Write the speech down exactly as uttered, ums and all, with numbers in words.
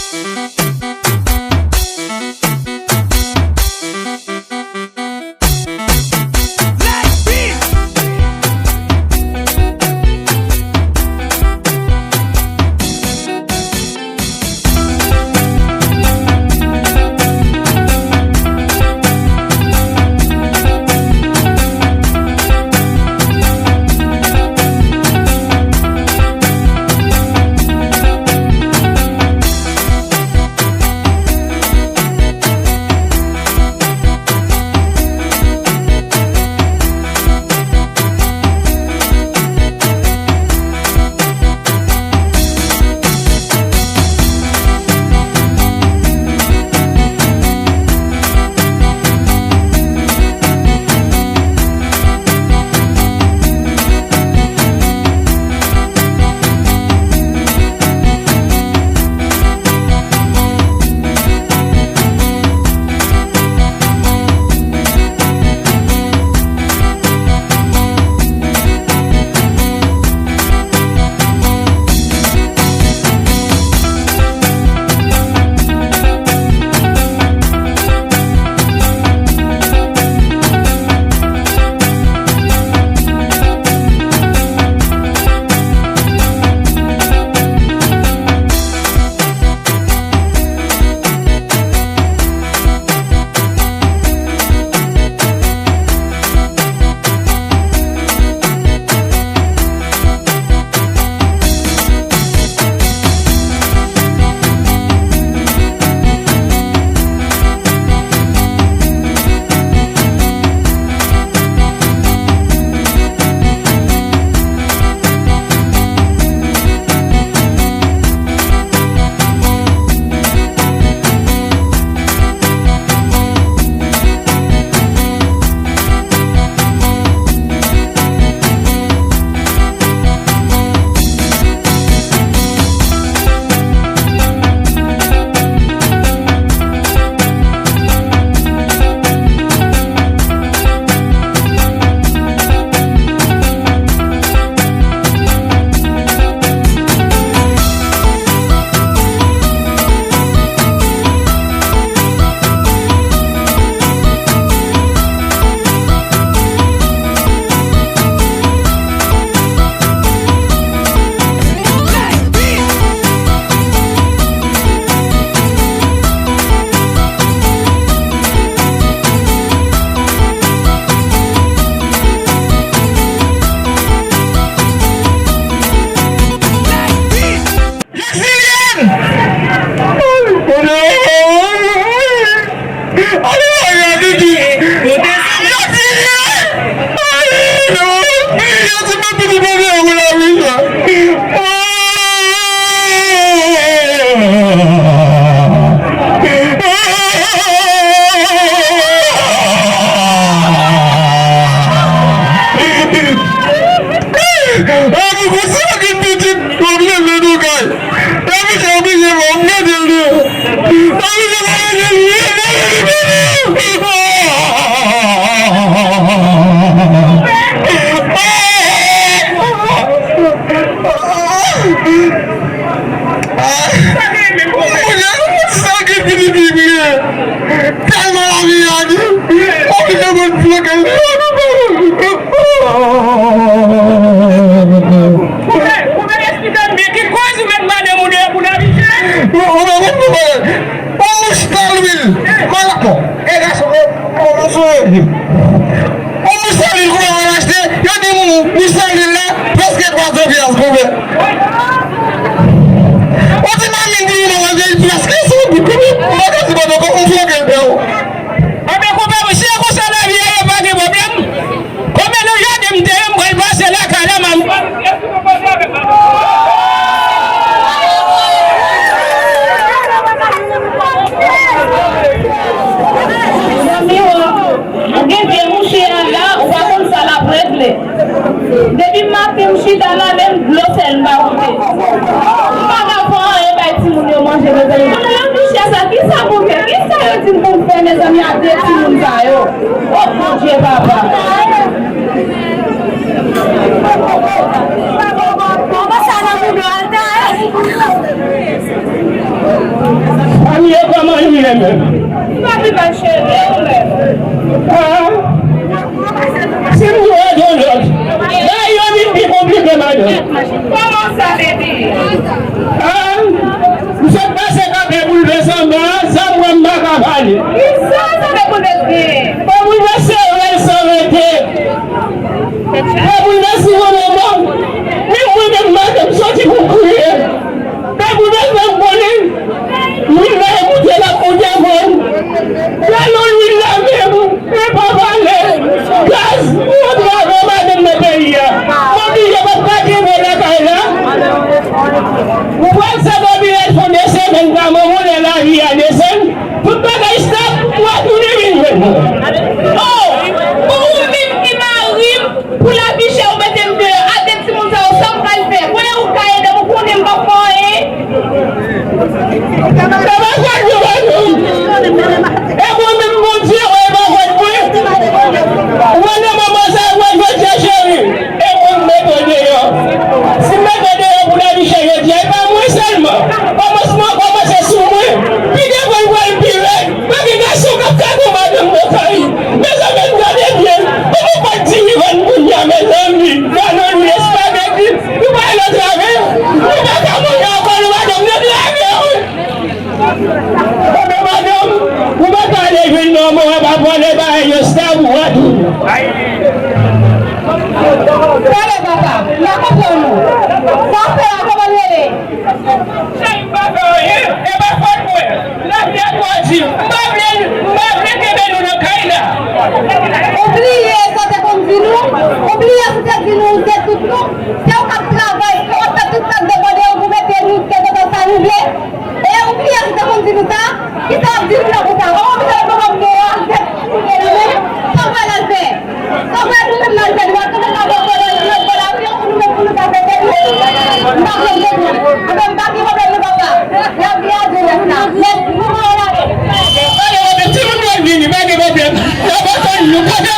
Jacques Julien! Jacques Julien! Jacques Julien! Jacques Julien! Epi konsa gen pitit, w ap leve nou kay. Epi sa oblije fè w mete l deyò. Oblije fè w mete l deyò. Sa gen pitit li bliye. Tèlman lavi a di. Ou ki te mèt bloke l. Ou mèt, ou mèt esplike m byen ki koz ou mèt mande moun yo pou n abite. Ou mèt mande. On mouch nan lwil. Malak, bon. E gason, bon, bon, bon, bon. On mouch nan lwil, kouman w al achte? Yo di m mouch nan lwil la, prèske twa san pyès, konpè. Ou di manmi di m, manman di prèske san goud, konpè. M pa ka di pa ankò, m fè anpil pè w. Enben, konpè, si e konsa lavi a ye, pa gen pwoblèm. Konbyen nou jaden m te ye, m pral pase lakay la, m a. Mezanmi, ou gen vye mouche a la, ou pa konn sa l ap regle. Depi maten m chita la, menm dlo sèl m pa goute. M pa ka fè anyen bay timoun yo manje, mezanmi. Mwen menm, mouche sa, kisa pou fè? Kisa yo di m pou m fè, mezanmi, a de timoun sa yo? O Bondye, papa. Papa, sa nan bouda, al ta. menm. Papi pa cheve ou menm. Ah. Si m di w yon lòt, bagay yo vin pi konplike, madanm. Kòman sa, baby? Ah. M sot pase kanpe boulvès anba a, sa m wè m pa ka pale. Kisa sa fè boulvès genyen? Bon, boulvès se rèl san rete. Bon, boulvès se yon moman. Menm mwen menm maten, m soti pou m kriye. Bon, boulvès fè m konnen lwil la ap moute, l ap moute vre. Galon lwil la menm. Epa pale, gaz, ou antre avè w madanm nan peyi a. M oblije pa t ka kenbe lakay la. Ou pral sa dobi ret fon de semèn ka manman lè lavi a desann. Tout bagay stop, w a tounen vin jwenn mwen. Oh, pou ou menm ki mari m, pou lavi chè ou mete m deyò, a de timoun sa yo, sa m pral fè? Konnen ou ka ede m, ou konnen m p ap fè anyen. Sa pa fè yo madanm. E mwen menm Bondye, wè, e pa vòt mwen. Ou wè nan moman sa, wè jodi a cheri. E mwen m mete w deyò. Si m mete w deyò pou lavi chè jodi a, e pa mwen sèlman. Kòmansman an kòmanse sou mwen. Pi devan l pral pi rèd. Pa gen gason k ap ka gon madanm nan kay. Mezanmi, n gade byen. Kòman w pa t di wi vann kounye a, mezanmi? Vann nou espageti. Nou pa al nan travay. Nou pa ka manje ankò, nou madanm nan lage wi. Ebyen, madanm, ou pa ka ale jwenn nòmal, w ap pale bagay yo stab, ou a tou. Tande, papa, m pa konprann ou. Sa w fè a, kòman l rele? Cheri, m pa fè anyen, e pa fòt mwen. Lavi a twò di. M pa vle, m pa vle kenbe nou nan kay la. Ou bliye sa w te konn di nou? Ou bliye sa w te di nou, ou se tout nou? Se ou k ap travay, se ou k ap fè tout sa k depann de ou pou mete nou kèlkeswa sa nou vle? E ou bliye sa w te konn di nou sa? Kisa w ap di nou nan konsa? Ou bliye nou konn nou a, se tout nou vle nou menm? Sa w pral al fè? Sa w pral nou menm nan fè? Nou ap tonbe nan bò kòlòj, nou ap pran lavi an pou nou menm, pou nou ka fè tèt nou? M pa konn konprann. Anben, m pa gen pwoblèm non, papa. Lavi a jenès la. Mèsi pou mwen, la. Pa gen pwoblèm, timoun yo vini, pa gen pwoblèm. Yo pa konn nou, kote,